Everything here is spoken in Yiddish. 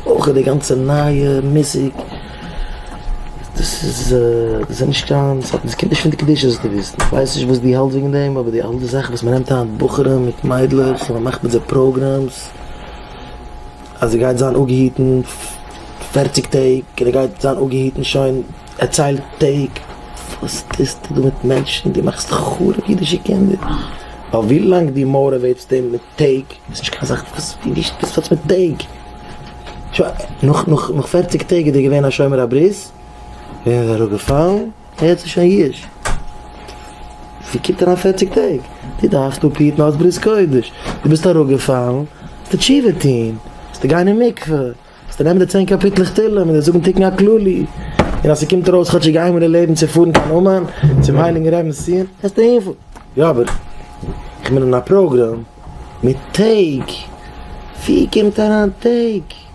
אויך די גאנצע נייע מוזיק, דאס איז דאס איז נישט קיין, דאס קומט נישט פון די קדושה זאלסטו וויסן, איך ווייס נישט וואס דו האלטסט וועגן דעם, אבער די אלע זאכן וואס מען נעמט היינט בחורים מיט מיידלעך און מען מאכט מיט זיי programs, אז ער גייט זיין אפגעהיטן פערציג טעג, און ער גייט זיין אפגעהיטן שוין ער ציילט טעג, וואס טוסטו דא מיט מענטשן, דו מאכסט חרוב אידישע קינדער, ווייל ווי לאנג דו motivate סט אים מיט טעג, איז נישט קיין זאך וואס ווי נישט וואס האטס מיט טעג, שוין נאך נאך נאך פערציג טעג איז דער געווען א שומר הברית, ווען איז אראפגעפאלן, יעצט איז שוין יאוש. ווי קומט אריין פערציג טעג? דו דארפסט אפהיטן אות ברית קודש, דו ביסט אראפגעפאלן, זאלסטו תשובה טון, זאלסטו גיין אין מקווה, זאלסטו נעמען די צען קאפיטלעך תהלים און זאגן תיקון הכללי, און אז ס'קומט ארויס כאטשיג איינמאל אין לעבן צו פארן קיין אומאן צום הייליגן רבינ'ס ציון, וועסטו אהינפארן. יא אבער איך בין אין א program מיט טעג, ווי קומט אריין טעג?